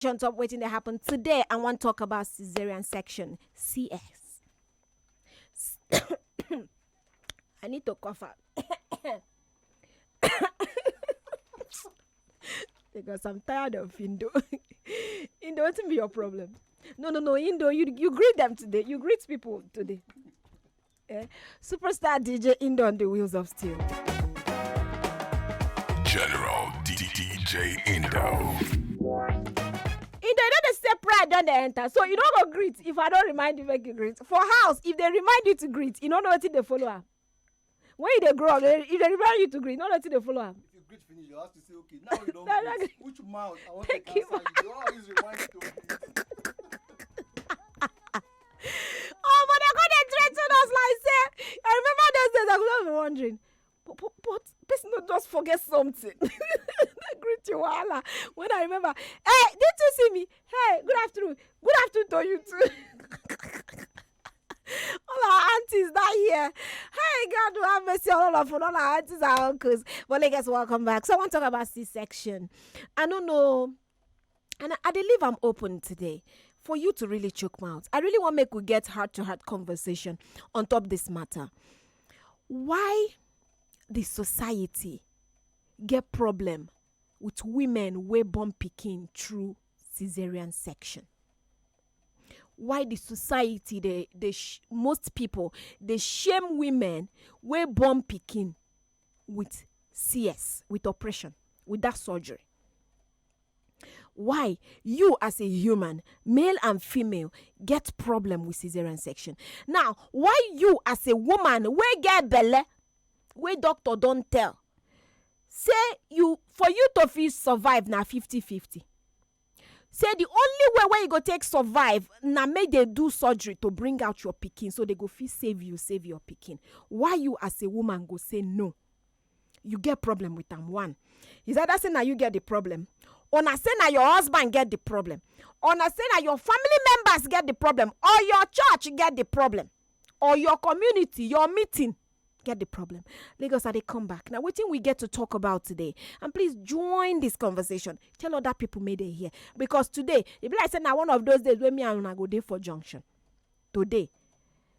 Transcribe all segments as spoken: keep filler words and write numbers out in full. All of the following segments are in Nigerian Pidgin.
On top wetin dey happen today, I wan talk about cesarean section, C S. I need to cough out because I'm tired of Indo. Indo, wetin be your problem? No, no, no, Indo, you you greet them today. You greet people today. Eh? Superstar D J Indo on the wheels of steel. General D- D- DJ Indo. Indo, you know the say pride don dey enter, so you no go greet if I don remind you make you greet. For house, if they remind you to greet, you no know wetin dey follow am. When you dey grow up, they- if they remind you to greet, you no know wetin dey follow am. If you greet finish, you have to say, okay, now you don't No, no, greet. Which mouth I want Thank to you. Answer you? They always remind you to greet. Oh, but they go dey threaten us like say, I remember those days I was just wondering, but, but, but person no just forget something. They greet you, wahala. When I remember, hey, did you see me? Hey, good afternoon. Good afternoon to you too. All our aunties that here. Hey, God, will have mercy on all of all our aunties and uncles. But let us welcome back. So I want to talk about C-section. I don't know, and I, I dey leave am open today for you to really chook mouth. I really want make we get heart to heart conversation on top this matter. Why the society get problem with women wey born pikin through cesarean section? Why the society dey dey sh- most people dey shame women wey born pikin with C S, with operation, with that surgery? Why you as a human, male and female, get problem with cesarean section? Now, why you as a woman wey get belle, wey doctor don tell say you for you to fit survive na fifty fifty, say the only way wey you go take survive na make they do surgery to bring out your pikin so they go fit save you, save your pikin? Why you as a woman go say no? You get problem with am. One, is either say na you get the problem, or na say na your husband get the problem, or na say na your family members get the problem, or your church get the problem, or your community, your meeting get the problem. Lagos, I dey come back. Now, wetin we get to talk about today? And please join this conversation. Tell other people make they hear. Because today, e be like say na one of those days wey me and una go dey for junction. Today,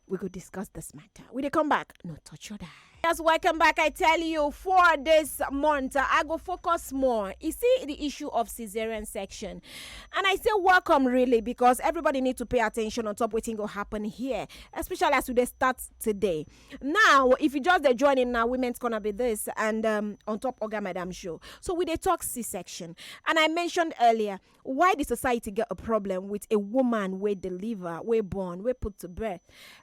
we go discuss this matter. We dey come back. No touch your die. Yes, welcome back. I tell you, for this month, uh, I go focus more. You see the issue of cesarean section. And I say welcome really because everybody need to pay attention on top wetin go happen here, especially as we dey start today. Now, if you just dey join in now, Women's Corner be this and um, on top Oga Madam show. So we dey talk C-section. And I mentioned earlier why the society get a problem with a woman wey deliver, wey born, wey put to birth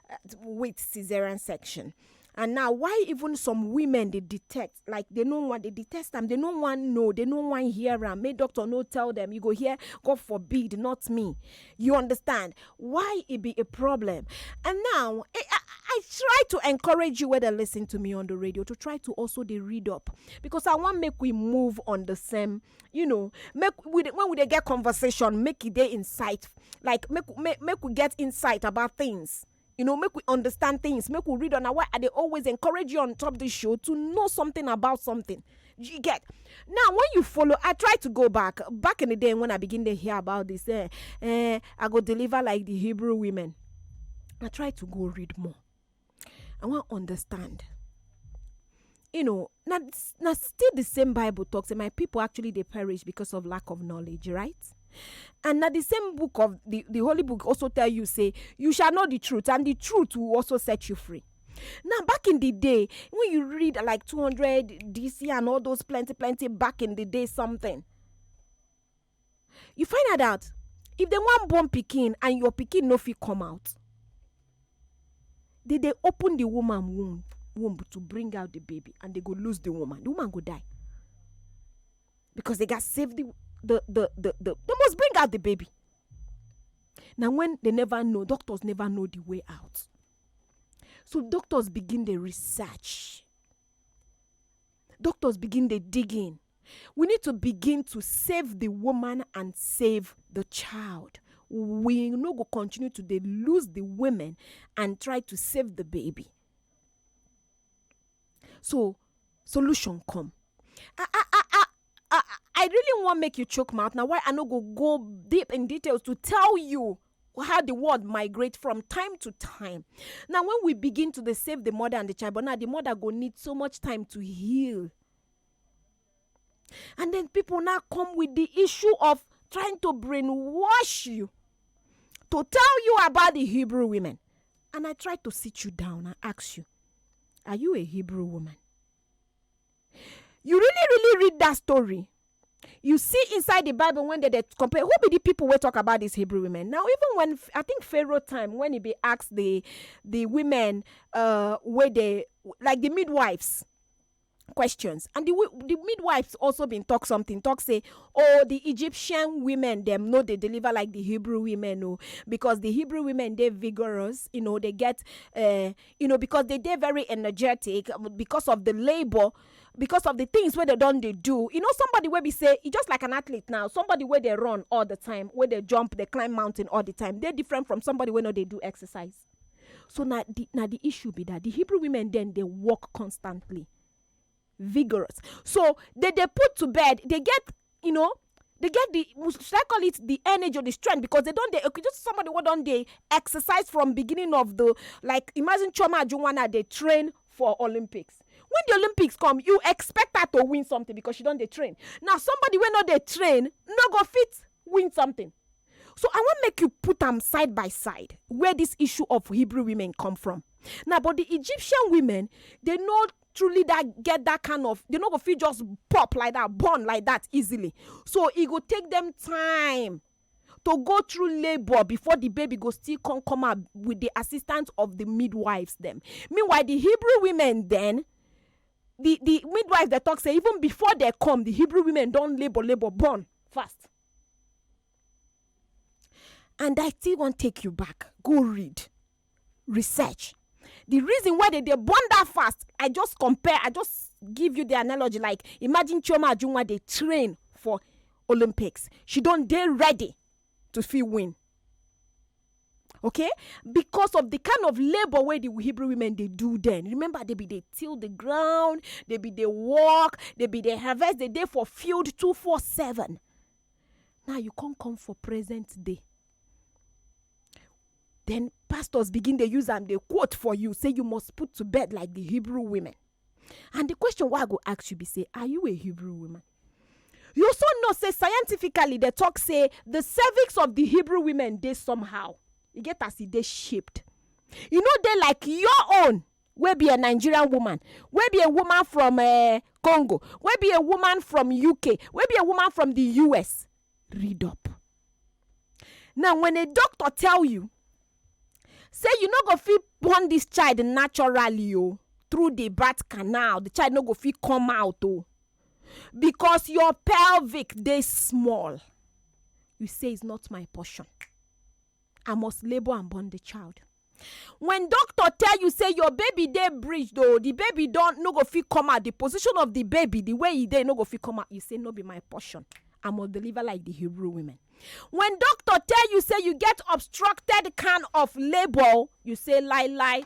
uh, with cesarean section. And now, why even some women dey detect, like they no want, they detest am, they no want know, they no want hear am. Make doctor no tell them. You go hear, God forbid, not me. You understand? Why it be a problem? And now, I, I, I try to encourage you whether listen to me on the radio to try to also dey read up because I want make we move on the same, you know, make we dey- when we dey get conversation, make it dey insight, like make make make we get insight about things. You know, make we understand things, make we read on. Why I dey always encourage you on top this show to know something about something. You get now when you follow. I try to go back back in the day when I begin to hear about this. Eh, eh, I go deliver like the Hebrew women. I try to go read more. I want understand. You know, now now still the same Bible talks, and my people actually they perish because of lack of knowledge, right? And now the same book of the, the holy book also tell you say you shall know the truth, and the truth will also set you free. Now, back in the day, when you read like two hundred D C and all those plenty, plenty back in the day, something, you find out that if they want born pikin and your pikin no fit come out, they they open the woman womb womb to bring out the baby, and they go lose the woman. The woman go die because they got save the the the the, the they must bring out the baby. Now, when they never know, doctors never know the way out. So doctors begin the research. Doctors begin the digging. We need to begin to save the woman and save the child. We no go continue to dey lose the women and try to save the baby. So solution come. I, I, I, I, I, I really wan make you chook mouth. Na why I no go go deep in details to tell you how the word migrate from time to time. Now, when we begin to dey save the mother and the child, but now the mother go need so much time to heal. And then people now come with the issue of trying to brainwash you to tell you about the Hebrew women. And I try to sit you down and ask you, are you a Hebrew woman? You really, really read that story. You see inside the Bible when they, they compare, who be the people wey talk about these Hebrew women? Now, even when F-, I think Pharaoh time, when he be asked the the women, uh, where they, like, the midwives, questions, and the wi- the midwives also been talk something, talk say, oh, the Egyptian women, them no, they deliver like the Hebrew women, no, because the Hebrew women, they vigorous, you know, they get, uh, you know, because they they very energetic, uh, because of the labor, because of the things where they don't they do. You know, somebody will be say, it's just like an athlete now. Somebody where they run all the time, where they jump, they climb mountain all the time. They're different from somebody where no they do exercise. So now the now the issue be that the Hebrew women then they work constantly, vigorous. So they they put to bed, they get, you know, they get the, should I call it the energy or the strength, because they don't they okay, just somebody who don't they exercise from beginning of the, like, imagine Chioma Ajunwana, they train for Olympics. When the Olympics come, you expect her to win something because she don't they train. Now somebody when not they train, no go fit win something. So I want make you put them side by side where this issue of Hebrew women come from. Now, but the Egyptian women, they know truly that get that kind of, they no go fit just pop like that, born like that easily. So it go take them time to go through labor before the baby go still come come out with the assistance of the midwives them. Meanwhile, the Hebrew women then, the the midwives they talk say even before they come, the Hebrew women don't labor labor born fast. And I still want take you back. Go read, research. The reason why they they born that fast, I just compare. I just give you the analogy. Like imagine Chioma Ajunwa they train for Olympics. She don't they ready to feel win. Okay, because of the kind of labor where the Hebrew women they do then. Remember, they be they till the ground, they be they walk, they be they harvest the day for field two four seven. Now you can't come for present day. Then pastors begin they use them, they quote for you, say you must put to bed like the Hebrew women. And the question why I go ask you be say, are you a Hebrew woman? You also know say scientifically they talk say the cervix of the Hebrew women they somehow, you get as it they shaped. You know they like your own. Where be a Nigerian woman, where be a woman from uh, Congo, where be a woman from U K, where be a woman from the U S. Read up. Now, when a doctor tell you, say you no go fit born this child naturally, oh, through the birth canal, the child no go fit come out, oh, because your pelvic they small. You say it's not my portion. I must labor and born the child. When doctor tell you say your baby they breach though, the baby don't no go fit come out, the position of the baby, the way he they no go fit come out, you say no be my portion. I must deliver like the Hebrew women. When doctor tell you say you get obstructed kind of labor, you say lie lie.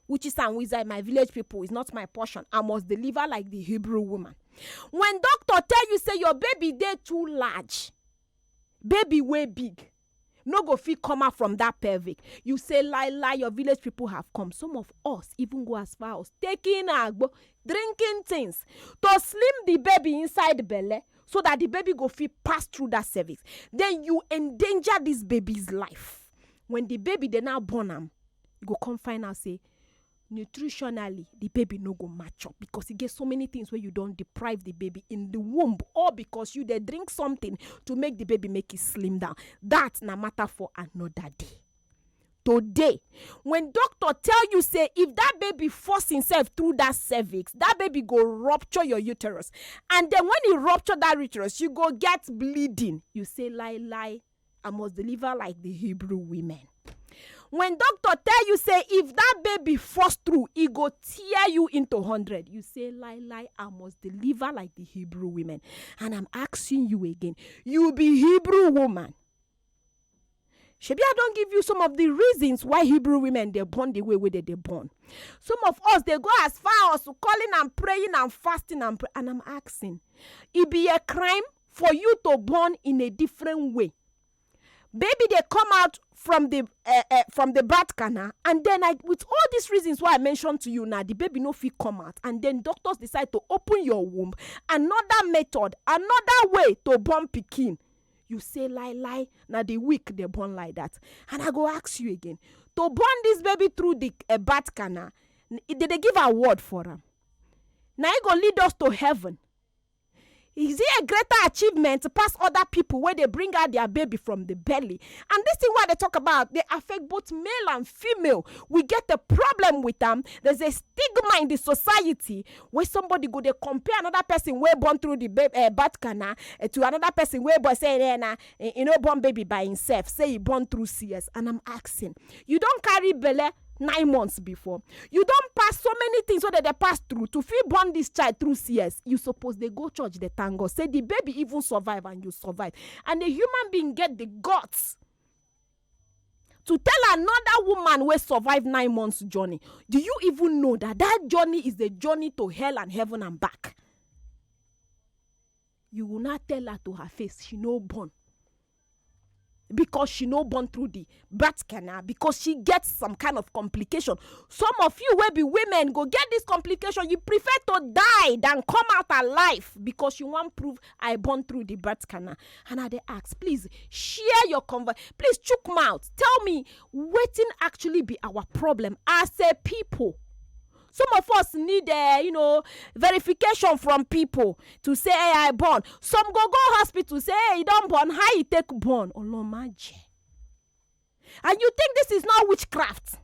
Which is and wizard, my village people is not my portion. I must deliver like the Hebrew woman. When doctor tell you say your baby they too large, baby way big, no go fit come out from that pelvic. You say lie lie, your village people have come. Some of us even go as far as taking agbo, drinking things to slim the baby inside belle so that the baby go fit pass through that cervix. Then you endanger this baby's life. When the baby they now born am, you go come find out say nutritionally the baby no go match up because e get so many things where you don't deprive the baby in the womb, or because you they drink something to make the baby make it slim down. That's na matter for another day. Today, when doctor tell you say if that baby force himself through that cervix, that baby go rupture your uterus, and then when he rupture that uterus, you go get bleeding. You say lie lie, I must deliver like the Hebrew women. When doctor tell you say if that baby force through, he go tear you into hundred. You say lie lie, I must deliver like the Hebrew women. And I'm asking you again, you be Hebrew woman. Shebi I don't give you some of the reasons why Hebrew women they born the way where they they born. Some of us they go as far as to calling and praying and fasting and pray, and I'm asking, it be a crime for you to born in a different way. Baby dey come out from the uh, uh, from the birth canal, and then I, with all these reasons why I mentioned to you now, the baby no fit come out, and then doctors decide to open your womb, another method, another way to born pikin. You say lie lie, na the weak dey born like that. And I go ask you again, to born this baby through the uh, birth canal, n- they dey give award for am. Na e go lead us to heaven. Is it a greater achievement to pass other people where they bring out their baby from the belly? And this thing what they talk about, they affect both male and female. We get a problem with them. There's a stigma in the society where somebody go they compare another person where born through the baby uh, birth canal uh, to another person where boy say eh, nah, eh, you know born baby by himself, say he born through C S. And I'm asking, you don't carry belle nine months before. You don't pass so many things so that they pass through to feel born this child through C S. You suppose they go church, they thank God. Say the baby even survive and you survive. And the human being get the guts to tell another woman where survive nine months journey. Do you even know that that journey is the journey to hell and heaven and back? You will not tell her to her face she no born because she no born through the birth canal, because she gets some kind of complication. Some of you will be women go get this complication, you prefer to die than come out alive because you want prove I born through the birth canal. And I dey ask, please share your conver please chook mouth, tell me wetin actually be our problem as a people. Some of us need uh, you know verification from people to say hey, I born. Some go go hospital say hey, you don't born, how you take born? Olomaje. And you think this is not witchcraft?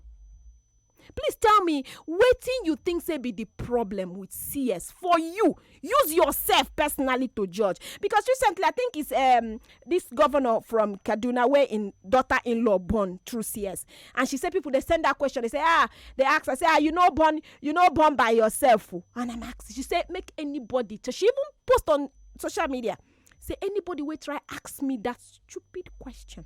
Please tell me wetin you think say be the problem with C S for you. Use yourself personally to judge, because recently I think it's um this governor from Kaduna where in daughter-in-law born through C S, and she said people they send that question, they say ah, they ask her say ah, you know born, you know born by yourself o. And I'm asking, she said make anybody, so she even post on social media, say anybody will try ask me that stupid question.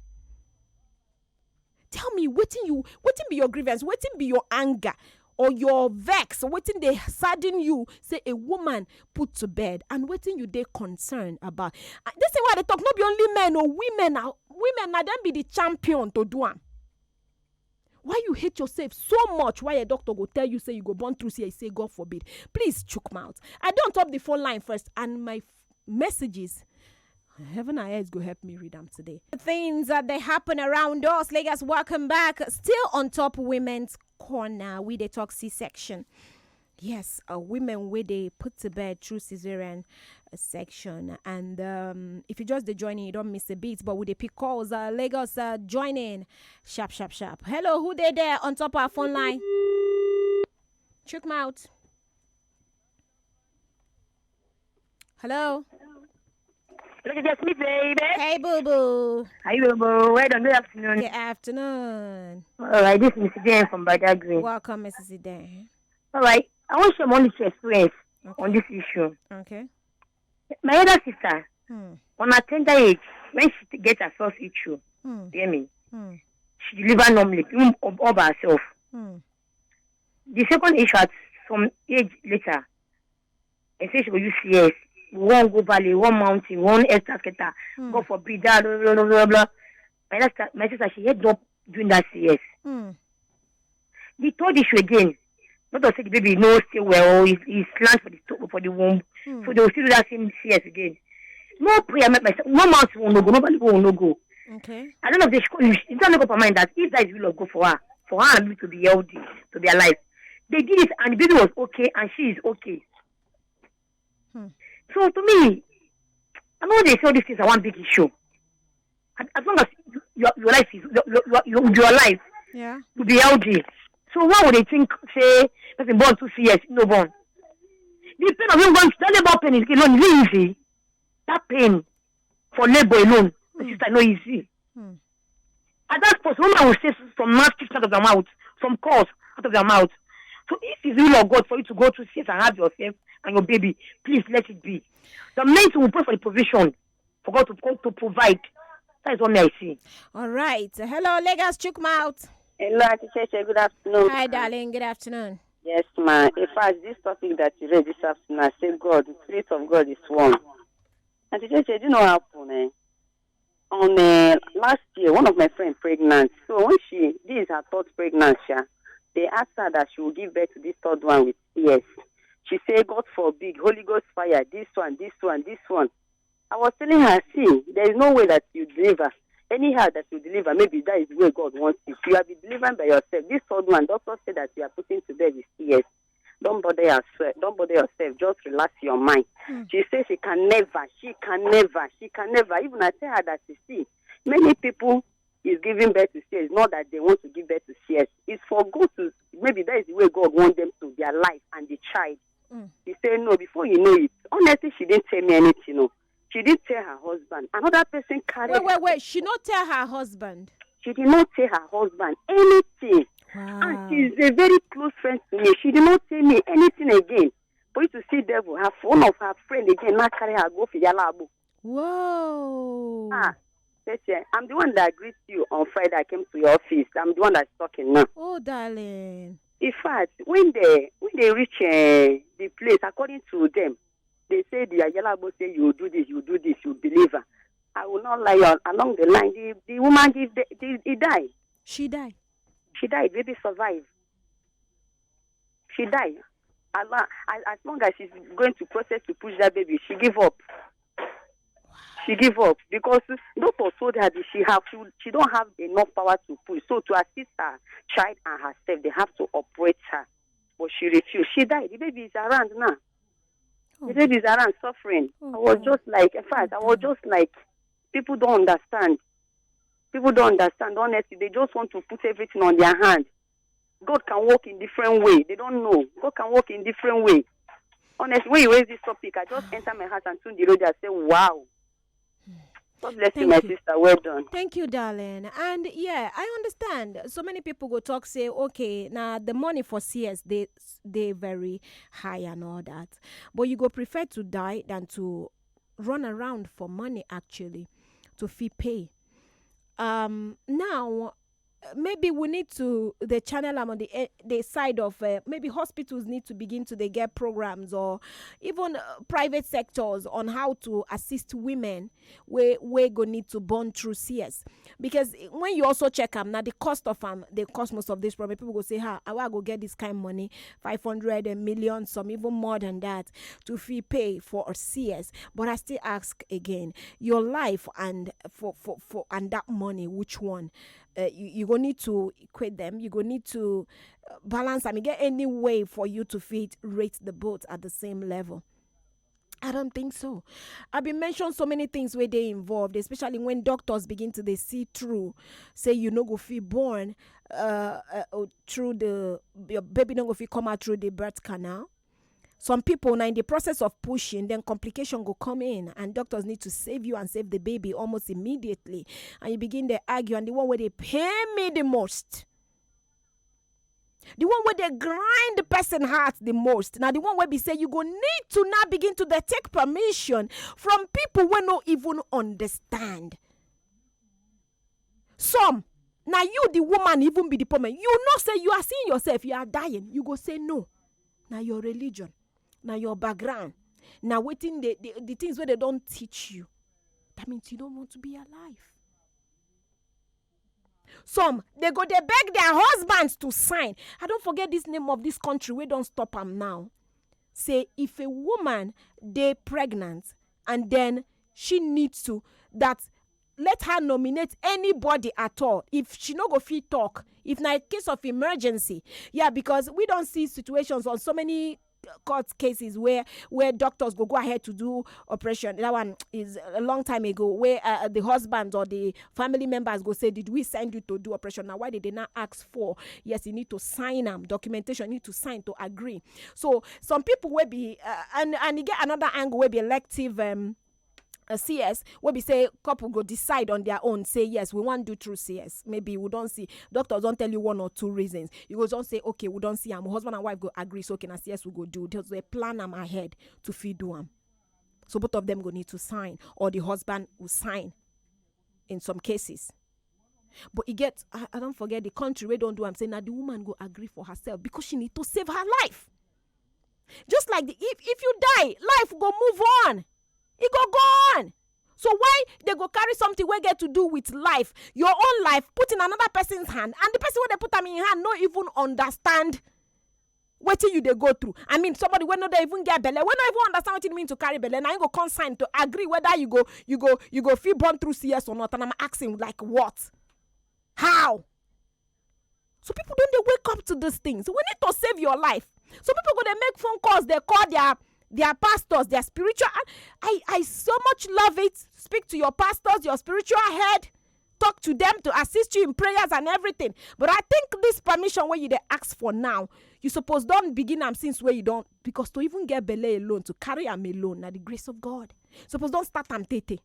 Tell me wetin you, wetin be your grievance, wetin be your anger or your vex, wetin dey sadden you say a woman put to bed, and wetin you dey concerned about. Ah, this thing why I dey talk, no be only men o, women na, women na dem be the champion to do am. Why you hate yourself so much why a doctor go tell you say you go born through C S, say God forbid? Please chook mouth. I don't top the phone line first and my messages. Heaven and earth go help me read them today. Things that they happen around us. Lagos, welcome back. Still on top women's corner with the talk C-section. Yes, uh, women where they put to bed through cesarean uh, section. And um, if you just the joining, you don't miss a beat. But with the pick calls, uh, Lagos uh, joining. Sharp, sharp, sharp. Hello, who they there on top our phone line? Check 'em out. Hello. Look at just me, baby. Hey, boo boo. How you, boo? Well done. Good afternoon. Good afternoon. All right, this is Missus Jane from Badagry. Welcome, Missus Ide. All right, I want to share my own little experience Okay. on this issue. Okay. My elder sister, Hmm. on her tender age, when she get her first issue, Hmm. hear me, Hmm. she deliver normally, even all by herself. Hmm. The second issue at some age later, and say she go use C S. We won't go valley, one mountain, one extra skater. Hmm. God forbid that, blah, blah, blah, blah, blah. My sister, my sister, she ended up doing that C S. Hmm. The third issue again, not to say the baby no stay well, he, he slant for the to- for the womb, Hmm. so they will still do that same C S again. No prayer, make myself, no mountain will no go, no valley will no go. Okay. I don't know if they should, it's not make up her mind that if that is the will of God for her, for her and me to be healthy, to be alive. They did it and the baby was okay and she is okay. Hmm. So to me, I know they say all these things are one big issue. As as long as your, your life is your, your, your, your life, Yeah. you be healthy. So why would they think say person born two years, no born? The pain of him going to that labor pain is alone is easy. That pain for labor alone, Hmm. sister, no easy. Hmm. At that point, woman will say some nasty things out of their mouth, some curse out of their mouth. So if it's the will of God for you to go through C S and have yourself and your baby, please let it be. The men will pray for the provision for God to come to provide. That is what me I see. All right. Hello, Lagos. Check 'em out. Hello, Auntie Cheche. Good afternoon. Hi, darling. Good afternoon. Yes, ma. In fact, this topic that you raised this afternoon, I say God, the Spirit of God is one. And she just said, you know what happened, eh? On uh, last year, one of my friends pregnant. So when she, this is her third pregnancy, sha, they asked her that she will give birth to this third one with tears. She said, God forbid, Holy Ghost fire, this one, this one, this one. I was telling her, see, there is no way that you deliver. Anyhow that you deliver, maybe that is where God wants it. You have been delivered by yourself. This third one, doctor said that you are putting to bed with tears. Don't bother yourself. Don't bother yourself. Just relax your mind. Mm. She says she can never, she can never, she can never. Even I tell her that, you see, many people is giving birth to tears. Not that they want to give birth to tears. It's for God to, maybe that is the way God wants them to, their life and the child. Mm. She said no. Before you know it, honestly, she didn't tell me anything. No, she didn't tell her husband. Another person carried. Wait, wait, wait. She not tell her husband. She did not tell her husband anything. Wow. And she's a very close friend to me. She did not tell me anything again. For you to see devil, her one of her friend again, not carry her go for Yalabo. Whoa. Ah, Tete, I'm the one that greets you on Friday. I came to your office. I'm the one that's talking now. Oh, darling. In fact, when they when they reach uh, the place, according to them, they say the Ayalabo say you do this, you do this, you deliver. I will not lie on along the line. The, the woman give the, the, he died. She died. She died. Baby survived. She died. As long as she's going to process to push that baby, she give up. She give up because doctor told her that she have she, she don't have enough power to push. So to assist her child and herself, they have to operate her. But she refused. She died. The baby is around now. Oh. The baby is around suffering. Oh, I was just like, in fact, I was just like, people don't understand. People don't understand. Honestly, they just want to put everything on their hand. God can work in different way. They don't know. God can work in different way. Honestly, when you raise this topic, I just enter my heart and tune the radio and say, wow. God bless you, my sister. Well done. Thank you, darling. And yeah, I understand. So many people go talk, say, okay, now the money for C S, they they very high and all that. But you go prefer to die than to run around for money actually to fee pay. Um, now maybe we need to the channel am on the eh, the side of uh, maybe hospitals need to begin to they get programs or even uh, private sectors on how to assist women where we go need to bond through C S, because when you also check am now the cost of am they cost most of this problem. People go say, ha, I will go get this kind of money, five hundred a million, some even more than that, to fee pay for a C S. But I still ask again, your life and for for, for and that money, which one? Uh, you, you go need to equate them. You go need to uh, balance. I mean, get any way for you to fit rate the both at the same level. I don't think so. I've been mentioned so many things where they involved, especially when doctors begin to they see through, say you no go feel born uh, uh oh, through the your baby no go feel come out through the birth canal. Some people now in the process of pushing, then complication go come in, and doctors need to save you and save the baby almost immediately. And you begin to argue, and the one where they pay me the most, the one where they grind the person heart the most, now the one where be say you go need to now begin to they take permission from people where no even understand. Some now you the woman even be the problem. You know say you are seeing yourself, you are dying. You go say no. Now your religion, now your background, now waiting the, the, the things where they don't teach you. That means you don't want to be alive. Some they go they beg their husbands to sign. I don't forget this name of this country. We don't stop them now. Say if a woman they pregnant and then she needs to that let her nominate anybody at all if she no go fit talk, if na a case of emergency. Yeah, because we don't see situations on so many court cases where where doctors go go ahead to do operation. That one is a long time ago where uh, the husband or the family members go say, did we send you to do operation? Now why did they not ask for? Yes, you need to sign them documentation, you need to sign to agree. So some people will be uh, and and you get another angle will be elective um a C S where we say couple go decide on their own, say yes, we want do through C S. Maybe we don't see doctors don't tell you one or two reasons. You go don't say okay, we don't see am. Husband and wife go agree, so okay, na C S we go do. Just they plan am ahead to feed do am. So both of them go need to sign, or the husband will sign in some cases. But you get, I, I don't forget the country where don't do am. Say now the woman go agree for herself because she need to save her life. Just like the, if if you die, life go move on. E go go on. So why they go carry something wey get to do with life, your own life, put in another person's hand, and the person wey they put am in hand no even understand wetin you dey go through? I mean, somebody wey no dey even get belle, wey no even understand wetin e mean to carry belle, na him go come sign to agree whether you go, you go, you go fit born through C S or not. And I'm asking, like, what? How? So people don dey wake up to these things. We need to save your life. So people go dey make phone calls, they call their their pastors, their spiritual. I I, I so much love it. Speak to your pastors, your spiritual head. Talk to them to assist you in prayers and everything. But I think this permission wey you dey ask for now, you suppose don begin am since wey you don, because to even get belle alone, to carry am alone, na the grace of God. Suppose don start am tey tey.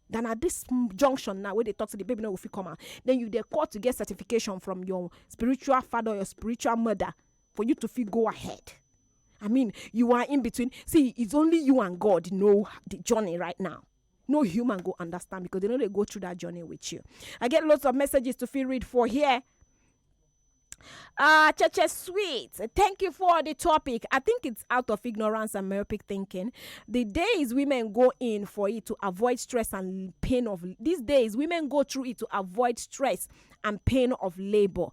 Then at this junction now, where they talk to the baby, no go fit come out. Then you dey call to get certification from your spiritual father or your spiritual mother for you to fit go ahead. I mean, you are in between. See, it's only you and God know the journey right now. No human go understand because they know they go through that journey with you. I get lots of messages to feel read for here. Uh, Cheche Sweet, thank you for the topic. I think it's out of ignorance and myopic thinking. The days women go in for it to avoid stress and pain of, these days women go through it to avoid stress and pain of labor.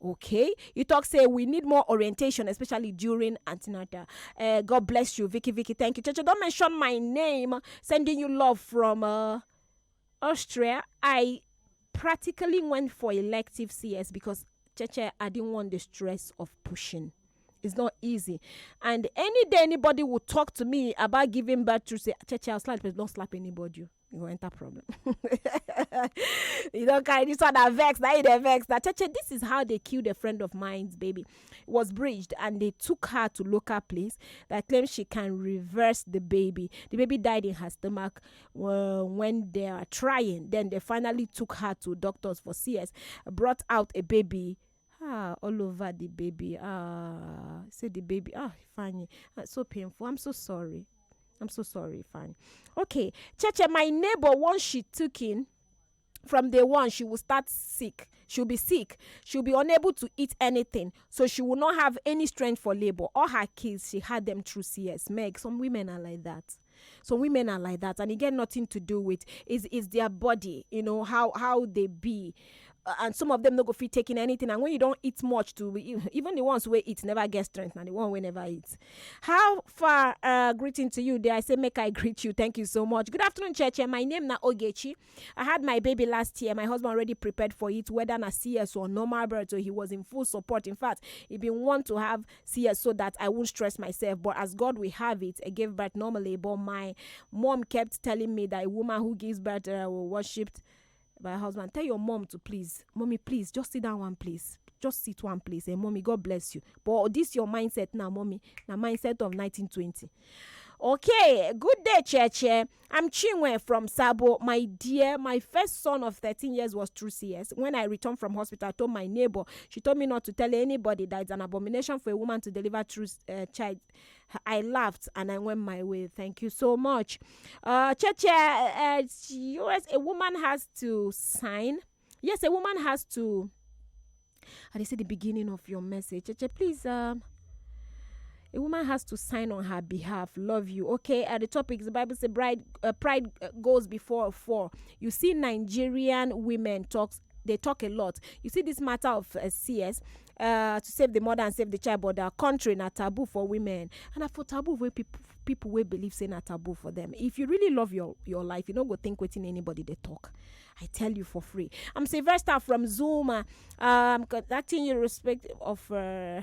Okay, you talk say we need more orientation, especially during antenatal. Uh, God bless you, Vicky. Vicky, thank you. Cheche, don't mention my name. Sending you love from uh, Austria. I practically went for elective C S because, Cheche, I didn't want the stress of pushing. It's not easy. And any day anybody will talk to me about giving birth to, say, Cheche, I'll slap, don't slap anybody. You go enter problem. You don't carry this one and vex. Now you dey vex. Now, Cheche, this is how they killed a friend of mine's baby. Was breached and they took her to local place that claims she can reverse the baby. The baby died in her stomach uh, when they are trying. Then they finally took her to doctors for C S, brought out a baby. Ah, all over the baby. Ah, say the baby. Ah, Fanny. Ah, so painful. I'm so sorry. I'm so sorry, Fanny. Okay, Cheche, my neighbor, once she took in, from day one, she will start sick. She'll be sick. She'll be unable to eat anything. So she will not have any strength for labor. All her kids, she had them through C S. Meg, some women are like that. Some women are like that, and it get nothing to do with is is their body, you know, how how they be. Uh, and some of them no go fit taking anything. And when you don't eat much, to even the ones who eat never get strength, and the one we never eat. How far? Uh, greeting to you there. I say make I greet you. Thank you so much. Good afternoon, Cheche. My name na Ogechi. I had my baby last year. My husband already prepared for it, whether na C S or normal birth. So he was in full support. In fact, he been want to have C S so that I won't stress myself. But as God will have it, I gave birth normally. But my mom kept telling me that a woman who gives birth uh, will worshipped by her husband. Tell your mom to please, mommy, please, just sit down one place. Just sit one place. And mommy, God bless you. But this your mindset now, mommy. Now mindset of nineteen twenty. Okay, good day, Cheche. I'm Chinwe from Sabo. My dear, my first son of thirteen years was through C S. When I returned from hospital, I told my neighbor. She told me not to tell anybody that it's an abomination for a woman to deliver through uh, child. I laughed and I went my way. Thank you so much. Uh, Cheche, uh, U S, a woman has to sign. Yes, a woman has to. And they say the beginning of your message. Cheche, please. Um, a woman has to sign on her behalf. Love you. Okay, at the topic, the Bible says bride, uh, pride uh, goes before a fall. You see, Nigerian women talks, they talk a lot. You see this matter of uh, C S, uh, to save the mother and save the child, but their country na taboo for women. And na for taboo wey people people wey believe say na taboo for them. If you really love your your life, you no go think wetin anybody dey talk. I tell you for free. I'm Sylvester from Zuma. Um, contacting you respect of. Uh,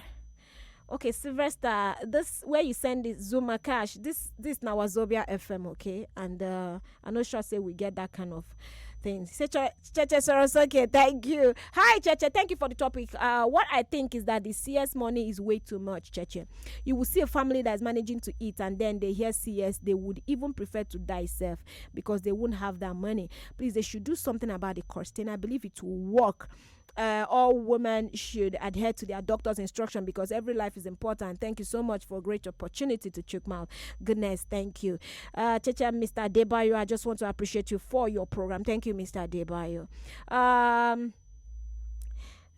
okay, Sylvester, this where you send this Zuma cash. This this na Wazobia F M, okay, and uh, I'm not sure say we get that kind of thing. Say Che- Cheche Soros, okay, thank you. Hi, Cheche, thank you for the topic. Uh, what I think is that the C S money is way too much, Cheche. You will see a family that is managing to eat, and then they hear C S, they would even prefer to die self because they won't have that money. Please, they should do something about the cost, and I believe it will work. Uh, all women should adhere to their doctor's instruction because every life is important. Thank you so much for a great opportunity to chook mouth. Goodness, thank you. Uh, Cheche, Mister Adebayo, I just want to appreciate you for your program. Thank you, Mister Adebayo. Um,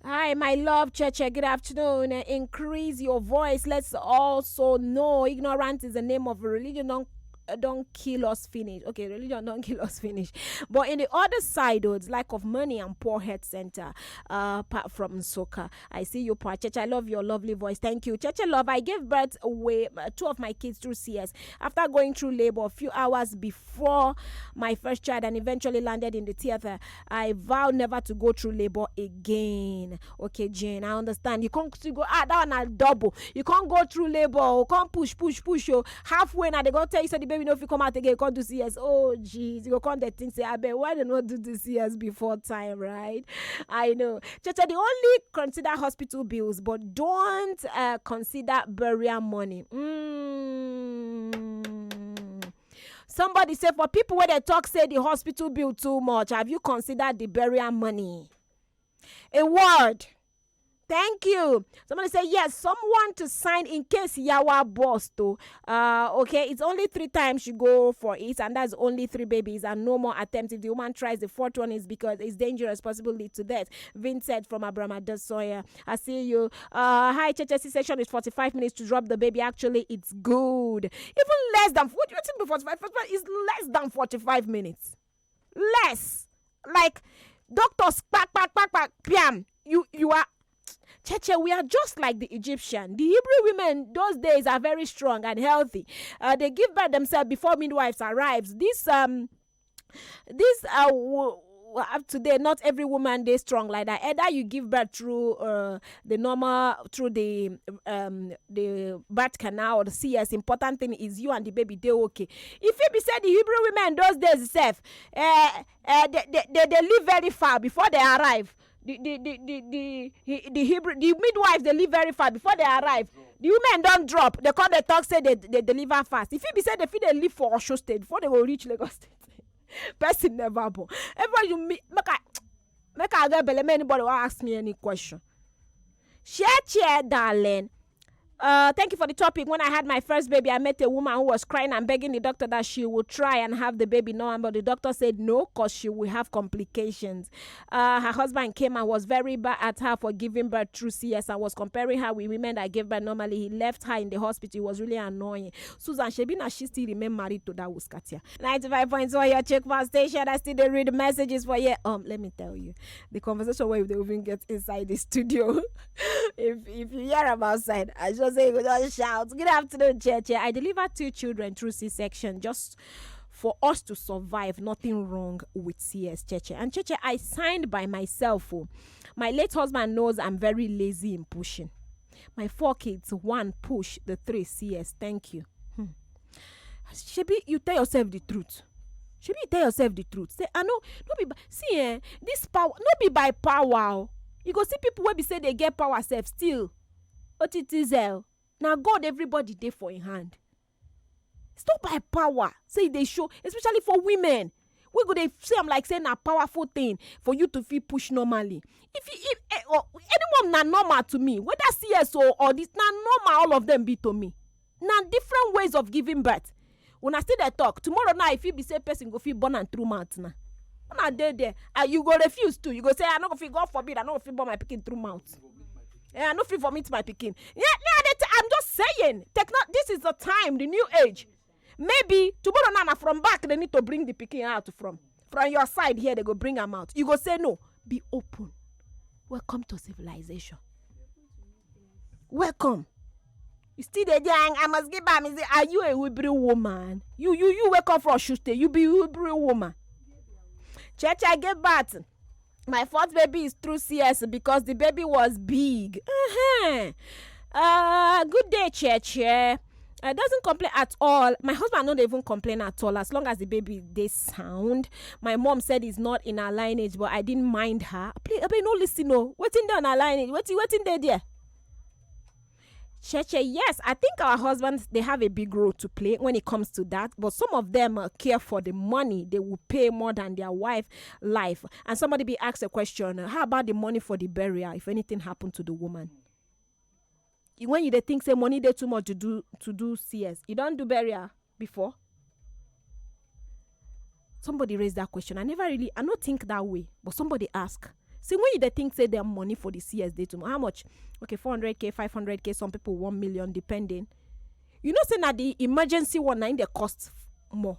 Hi, my love, Cheche. Good afternoon. Uh, increase your voice. Let's also know ignorance is the name of a religion. Don't uh, don kill us finish. Okay, religion don kill us finish. But in the other side, oh, it's lack of money and poor health center. Uh, apart from Nsukka, I see you, Pa Cheche. I love your lovely voice. Thank you, Cheche Love. I gave birth away uh, two of my kids through C S after going through labor a few hours before my first child and eventually landed in the theater. I vow never to go through labor again. Okay, Jane, I understand. You can't still go, ah, that one na double. You can't go through labor. Oh, can't push, push, push. Oh, halfway now, they go tell you, so the baby no fit come out again. You can't do C S. Oh, jeez. You go come the thing say, I bet why they not do the C S before time, right? I know. Cheche, the only consider hospital bills, but don't uh, consider burial money. Mm. Somebody say for people where they talk say the hospital bill too much, have you considered the burial money? A word. Thank you. Somebody say yes. Someone to sign in case yawa burst. Oh, uh, okay. It's only three times you go for it, and that's only three babies, and no more attempts. If the woman tries the fourth one, is because it's dangerous, possibly lead to death. Vincent from Abraham Adesoya. I see you. Uh, hi, Cheche. C section is forty-five minutes to drop the baby. Actually, it's good. Even less than, what do you think? Forty-five, forty-five is less than forty-five minutes. Less. Like, doctors, kpa, kpa, kpa, kpa, piam. You, you are, Cheche, we are just like the Egyptian. The Hebrew women those days are very strong and healthy. Uh, they give birth themselves before midwives arrives. This, um, this, uh, w- w- up to date, not every woman they strong like that. Either you give birth through uh, the normal, through the um the birth canal or the C S. Important thing is you and the baby they okay. If it be said the Hebrew women those days itself, uh, uh, they, they, they, they live very far before they arrive. The the the the, the, he- the Hebrew, the midwives, they live very far before they arrive. The women don't drop. They call the talk say they, they deliver fast. If it be said they feel they live for Osho State before they will reach Lagos State. Person never born. Everybody you meet, make I make I get belle. Make anybody want ask me any question. Share chair, darling. Uh, thank you for the topic. When I had my first baby, I met a woman who was crying and begging the doctor that she would try and have the baby now, but the doctor said no, because she will have complications. Uh, her husband came and was very bad at her for giving birth through C S and was comparing her with women that gave birth normally. He left her in the hospital. It was really annoying. Susan, Shebina, she still remain married to that Wuskatia. Ninety-five point one, your check power station. I still dey read messages for you. Um, let me tell you, the conversation where they even get inside the studio. If if you hear am outside, I just say you go just shout, "Good afternoon, Cheche." I delivered two children through C-section just for us to survive. Nothing wrong with C S, Cheche. And Cheche, I signed by myself. Oh. My late husband knows I'm very lazy in pushing. My four kids, one push, the three C S. Thank you. Hmm. Shebi, you tell yourself the truth. Shebi, you tell yourself the truth. Say, I know, no be by, see, eh, this power, no be by power. Oh. You go see people wey be say they get power self still. What it is, eh? Now God, everybody dey for in hand. It's not by power. Say they show, especially for women. We go dey see am like say na powerful thing for you to feel push normally. If you, if eh, or, anyone na normal to me, whether C S O or this na normal, all of them be to me. Na different ways of giving birth. When I see the talk tomorrow now, if you be say person go feel born and through mouth now, when I dey there, and you go refuse to, you go say, "I no go feel, God forbid, I no go feel born my picking through mouth." Eh, I no feel vomit my picking. Yeah, yeah, they t- I'm just saying. Techno- this is the time, the new age. Maybe tomorrow now, na from back they need to bring the picking out from. From your side here, they go bring am out. You go say no. Be open. Welcome to civilization. Welcome. You still dey there, and I must give am. Is it, are you a Hebrew woman? You you you wake up from Shuste. You be Hebrew woman. Church, I gave birth. My fourth baby is through C S because the baby was big. Uh-huh. Uh, good day, Church. Yeah. Uh, doesn't complain at all. My husband not even complain at all as long as the baby they sound. My mom said he's not in our lineage, but I didn't mind her. Please, I no listen. No, waiting there on our lineage. Waiting, waiting there, there. Cheche, yes, I think our husbands, they have a big role to play when it comes to that. But some of them uh, care for the money. They will pay more than their wife life. And somebody be asked a question, uh, how about the money for the burial if anything happened to the woman? You- When you they think say money they too much to do to do C S, you don't do burial before? Somebody raised that question. I never really, I don't think that way, but somebody ask. See, when you they think say their money for the C S they too much, how much? Okay, four hundred K, five hundred K, some people one million, depending. You know, say now the emergency one, now in the cost more.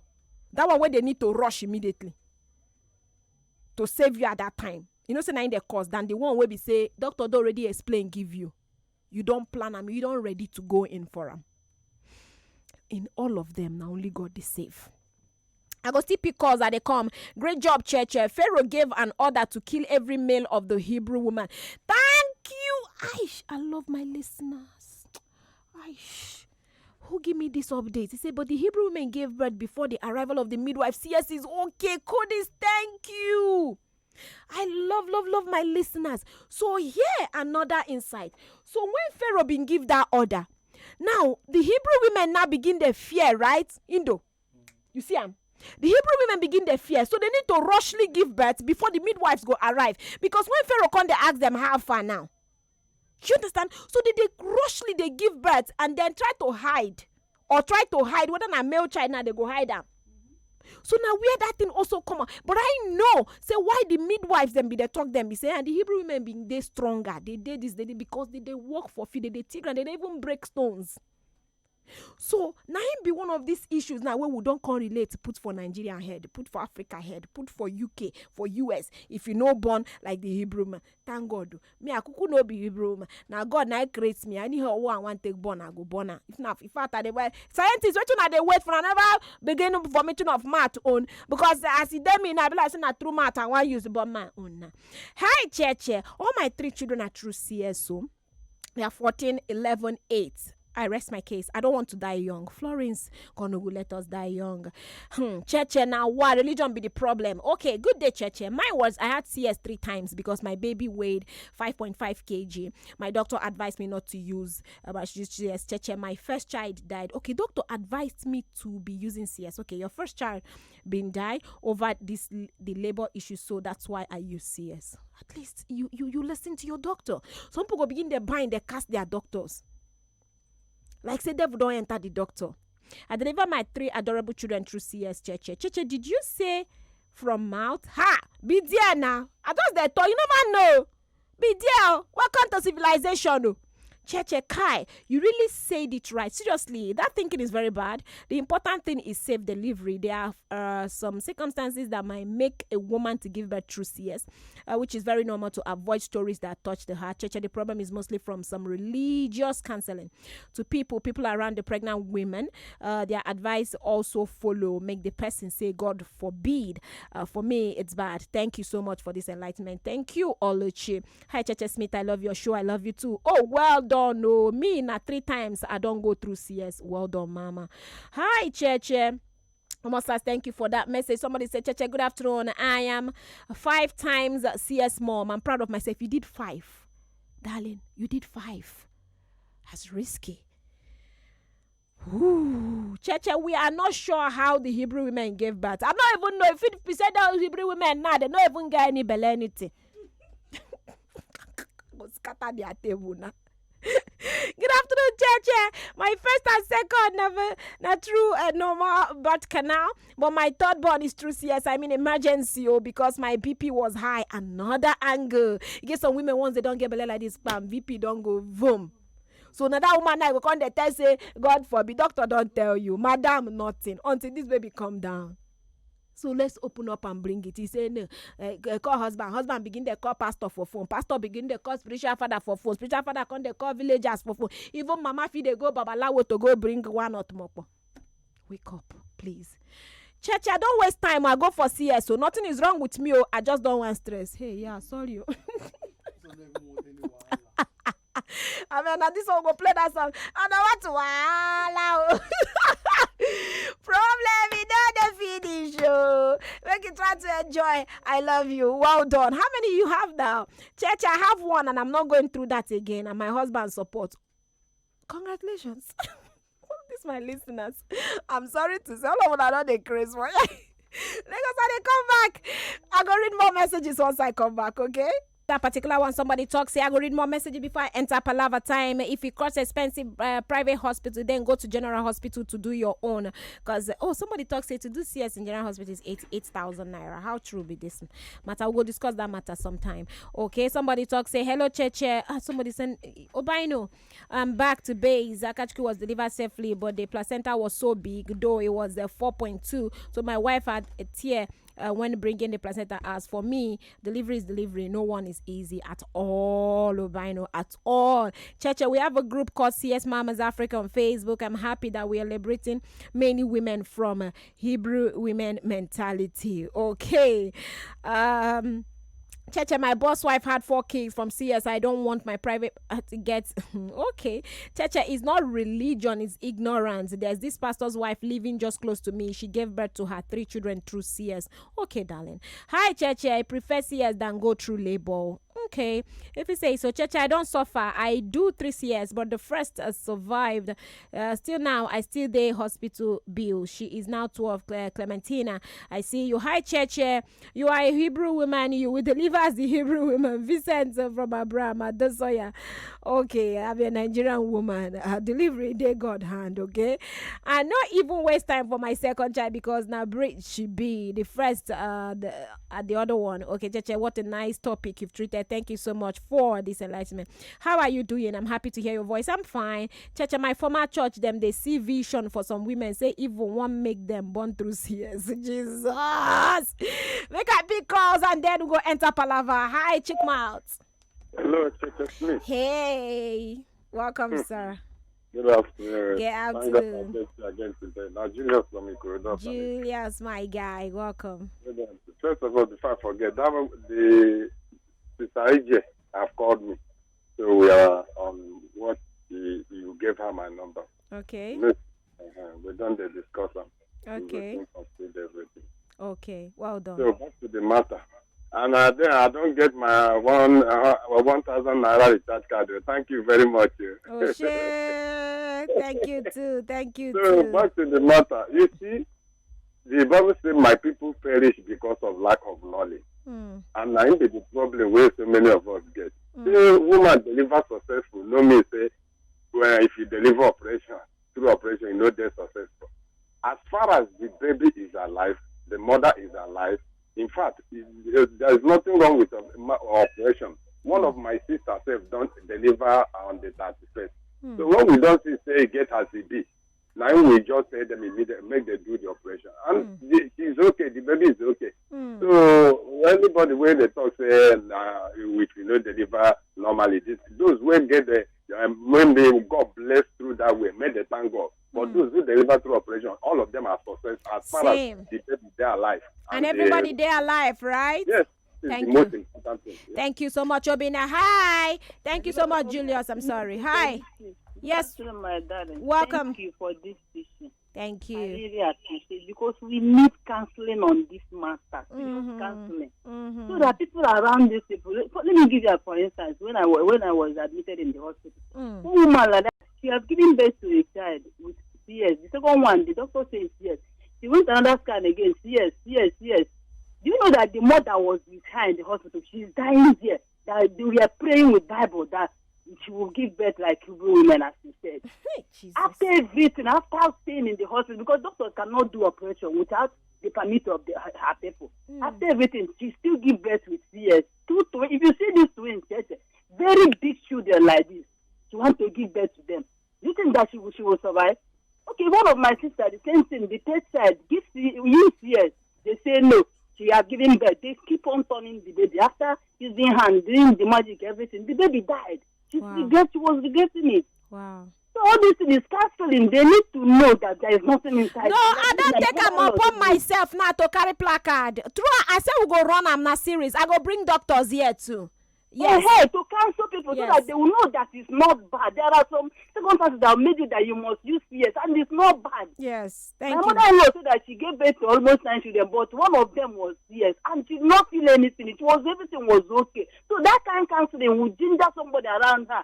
That one wey dey need to rush immediately to save you at that time. You know say na im dey cause than the one wey be say doctor don already explain give you. You don plan am, you don ready to go in for am. In all of them, na only God dey save. I go still pick calls as they come. Great job, Church. Pharaoh gave an order to kill every male of the Hebrew woman. Thank you. Aish, I love my listeners. Aish. Who give me this update? He said, but the Hebrew women gave birth before the arrival of the midwife. C S is okay. Codis, thank you. I love, love, love my listeners. So here another insight. So when Pharaoh bin give that order, now the Hebrew women now begin dey fear, right? Indo, you see am? The Hebrew women begin dey fear, so they need to rushly give birth before the midwives go arrive. Because when Pharaoh come, they ask them how far now. You understand? So they, they rushly they give birth and then try to hide or try to hide whether na male child now they go hide am. So now where that thing also come out. But I know say why the midwives them be the talk them be say and the Hebrew women being they stronger. They did this, they did because they, they work for feed, they, they tigran, they don't even break stones. So now him be one of these issues now where we don't correlate put for Nigeria head, put for Africa head, put for U K, for U S. If you know born like the Hebrew man, thank God. Me I kuku no be Hebrew man. Now God now creates me. Anyhow who I want take born, I go born am. If not, if I dey wait, scientists, what you they wait for? I never begin vomiting of math on because as it dey me now, I be like say na true math I want use born my own now. Hi, Church. All my three children are true C S O. They are fourteen, eleven, eight. I rest my case. I don't want to die young. Florence Konogu let us die young. Hmm. Cheche now. Why religion be the problem? Okay. Good day, Cheche. My words. I had C S three times because my baby weighed five point five K G. My doctor advised me not to use. Uh, but she, she says, Cheche, my first child died. Okay, doctor advised me to be using C S. Okay, your first child been die over this l- the labor issue, so that's why I use C S. At least you you you listen to your doctor. Some people go begin their bind, they cast their doctors. Like say devil don't enter the doctor. I deliver my three adorable children through C S. Cheche. Cheche, did you say from mouth? Ha! Be there now. I just dey talk. You never know. Be there. Welcome to civilization. Oh. Cheche Kai, you really said it right. Seriously, that thinking is very bad. The important thing is safe delivery. There are uh, some circumstances that might make a woman to give birth through C S, uh, which is very normal to avoid stories that touch the heart. Cheche, the problem is mostly from some religious counseling to people, people around the pregnant women. Uh, their advice also follow, make the person say, God forbid. Uh, for me, it's bad. Thank you so much for this enlightenment. Thank you, Oluchi. Hi, Cheche Smith. I love your show. I love you too. Oh, well done. Oh, me, na three times I don't go through C S. Well done, Mama. Hi, Cheche. Almost says thank you for that message. Somebody said, Cheche, good afternoon. I am five times C S mom. I'm proud of myself. You did five. Darling, you did five. That's risky. Ooh, Cheche, we are not sure how the Hebrew women gave birth. I don't even know if it, we said that Hebrew women now, they don't even get any belly anything. Go scatter their table now. Good afternoon, Cheche. My first and second never not true a normal birth canal, but my third born is true C S. I mean emergency, oh, because my B P was high. Another angle. You get some women once they don't get belly like this, bam, B P don't go boom. So now that woman now go come dey tell say, God forbid, doctor don't tell you, madam, nothing until this baby come down. So let's open up and bring it. He say no. Uh, call husband. Husband begin dey call pastor for phone. Pastor begin dey call spiritual father for phone. Spiritual father come dey call villagers for phone. Even mama fit dey go babalawo to go bring one otumokpo. Wake up, please. Church, I don't waste time. I go for C S. So nothing is wrong with me. Oh, I just don't want stress. Hey, yeah, sorry. Oh. I mean, now this one go play that song. I don't want to wahala. Oh. Problem, you know the finish. Oh. Make you try to enjoy. I love you. Well done. How many you have now? Church, I have one, and I'm not going through that again. And my husband support. Congratulations. This my listeners. I'm sorry to say all of them are not the craze for. Lagos, I dey come back. I go read more messages once I come back, okay? that particular one, somebody talk say, "I go read more message before I enter palava time. If you cross expensive uh, private hospital, then go to general hospital to do your own." Because, oh, somebody talk say to do C S in general hospital is eighty-eight thousand naira. How true be this matter? We'll go discuss that matter sometime. Okay, somebody talk say, "Hello, Cheche." Ah, somebody send, "Obaino, I'm back to base. Akachukwu was delivered safely, but the placenta was so big, though it was uh, four point two. So my wife had a tear uh, when bringing the placenta. As for me, delivery is delivery. No one is easy at all, Obaino, at all." Cheche, we have a group called C S Mamas Africa on Facebook. I'm happy that we are liberating many women from uh, Hebrew women mentality. Okay. Um, Cheche, my boss wife had four kids from C S. I don't want my private uh, to get. Okay. Cheche, is not religion, it's ignorance. There's this pastor's wife living just close to me. She gave birth to her three children through C S. Okay, darling. "Hi, Cheche. I prefer C S than go through labor." Okay. If you say so, Cheche, I don't suffer. I do three C S, but the first uh, survived. Uh, still now, I still dey hospital bill. She is now twelve, Cle- Clementina. I see you. "Hi, Cheche. You are a Hebrew woman. You will deliver as the Hebrew woman." Vincent uh, from Abraham Adesoya. Okay, I'm a Nigerian woman. Her delivery dey God hand, okay? I no even waste time for my second child because now breed she be the first, uh, the, uh, the other one. Okay, Cheche, what a nice topic you've treated. Thank you so much for this enlightenment. How are you doing? I'm happy to hear your voice. I'm fine. Cheche, my former church, them they see vision for some women. Say even one make them born through C S. Jesus. Make a big calls and then we go enter palava. Hi, Chick Mouth. Hello, Cheche Smith. Hey, welcome, sir. Good afternoon. Get out Thank to God I get you again today. Now, Julius from Ikorodu. Julius, my guy, welcome. First of all, before I forget, that one, the sister A J have called me. So we are on what you, you gave her my number. Okay. Look, uh, we don't dey discuss them. Okay. Everything. Okay. Well done. So back to the matter. And uh, then I don't get my one uh, one thousand naira recharge card. Thank you very much. uh. Oh, shit. Thank you too. Thank you So too. Back to the matter. You see, the Bible says my people perish because of lack of knowledge. Hmm. And I think the problem where so many of us get. Mm. Say woman deliver successful, no mean say well if you deliver operation through operation you no dey successful. As far as the baby is alive, the mother is alive. In fact, it, it, there is nothing wrong with a ma- operation. One of my sisters sef don deliver on the thirty-first. Hmm. So when we don see say e get as e be, na im we just tell them immediately make dem do the operation. And Hmm. the, she's okay, the baby is okay. Hmm. So anybody wey dey talk say na with we no deliver normally, this, those wey get the um, when they got blessed through that way, make dem thank God. But Mm. Those who deliver through operation, all of them are success as far Same. As the baby dey alive. And the- everybody dey alive, right? Yes, it's Thank the most you. Important thing. Yeah. Thank you so much, Obina. Hi. Thank you so much, Julius. I'm sorry. Hi. Yes. Afternoon, my darling. Welcome. Thank you for this teaching. Thank I you. Really appreciate it because we need counseling on this matter. Serious Mhm. Counseling. Mhm. So that people around these people, let me give you a for instance. When I was when I was admitted in the hospital, Mm. one woman like that, she has given birth to a child with C S. The second one, the doctor says yes. She went another scan again, C S, C S, C S. Do you know that the mother was behind the hospital? She's dying there. That they were praying with Bible that she will give birth like Hebrew women, as you said. Hey, Jesus. After everything, after staying in the hospital, because doctors cannot do operation without the permit of the, her, her people. Mm. After everything, she still give birth with C S. Two twins. If you see these twins, Cheche, very big children like this, she want to give birth to them. You think that she will, she will survive? Okay, one of my sister, the same thing. The third child, give C- use C S. They say no. She has given birth. They keep on turning the baby after using hand, doing the magic, everything. The baby died. She Wow. regret. She was regretting it. Wow. So all this thing is counseling. They need to know that there is nothing inside. No, I don't take am upon myself now to carry placard. True, I say we go run am na series. I go bring doctors here too. Yes. Hey, to counsel people Yes. So that they will know that it's not bad. There are some circumstances that made it that you must use C S, and it's not bad. Yes. My Thank you. mother-in-law said that she gave birth to almost nine children, but one of them was C S, and she did not feel anything. It was everything was okay. So that kind of counseling will ginger somebody around her.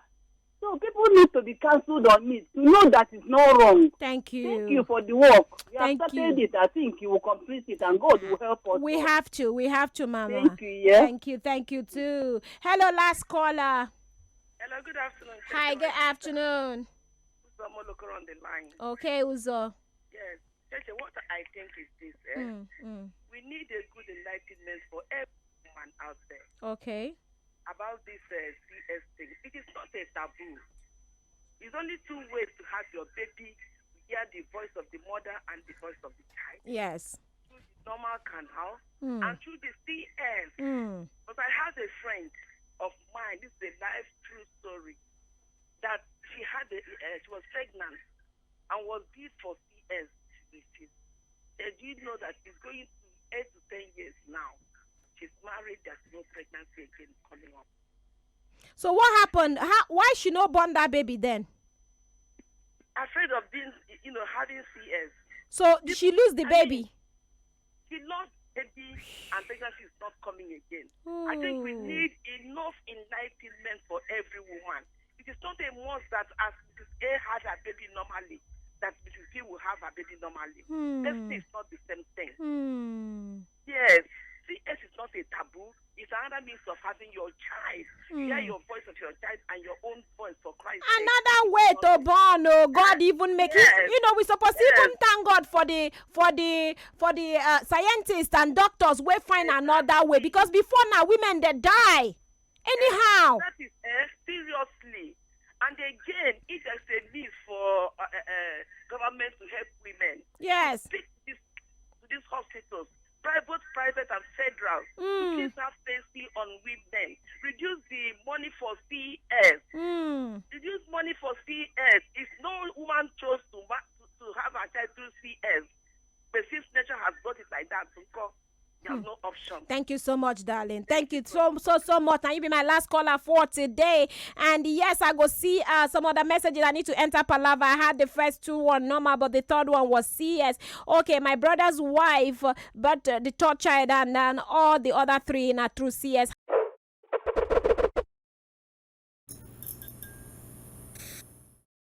So people need to be cancelled on it to know that it's not wrong. Thank you. Thank you for the work. You Thank have started you. It. I think you will complete it, and God will help us. We all. Have to. We have to, Mama. Thank you. Yeah. Thank you. Thank you too. Hello, last caller. Hello, good afternoon. Hi. Good afternoon. Someone look on the line. Okay, Uzo. Yes. Cheche, what I think is this. Eh? Mm, mm. We need a good enlightenment for every woman out there Okay. about this uh, C S thing. It is not a taboo. It's only two ways to have your baby. Hear the voice of the mother and the voice of the child. Yes. Through the normal canal Mm. and through the C S. Mm. But I had a friend of mine. This is a life true story. That she had a, uh, she was pregnant and was due for C S. She refused. Said, "Do you know that she's going to eight to ten years now? She's married. There's no pregnancy again coming up." So what happened? How, why she no born that baby then? Afraid of being, you know, having C S. So did she lose the baby? She lost baby and pregnancy is not coming again. I think we Hmm. Need enough enlightenment for every woman. It is not a must that as Missus A had her baby normally, that Missus B will have her baby normally. Hmm. This is not the same thing. Hmm. Yes, C S is not a taboo. It's another means of having your child. Hear Hmm. Your voice of your child and your own voice for Christ. Another way to born, oh God, even make Yes. it. You know, we supposed to Yes. even thank God for the for the for the uh, scientists and doctors wey find another way, because before now women dey die anyhow. That is eh, seriously. And again, if there's a need for uh, uh, uh, government to help women, Yes. Speak to, this, to these hospitals, private, private and federal, Mm. Please have safety on women. Reduce the money for C S. Mm. Reduce money for C S. If no woman chose to ma- to, to have her child through C S, but since nature has got it like that, nko, you have no option. Thank you so much, darling. Thank you so so so much. And you be my last caller for today. And yes, I go see uh, some other messages. I need to enter palava. I had the first two one normal, but the third one was C S. Okay, my brother's wife, uh, but uh, the third child, and then all the other three in are through C S.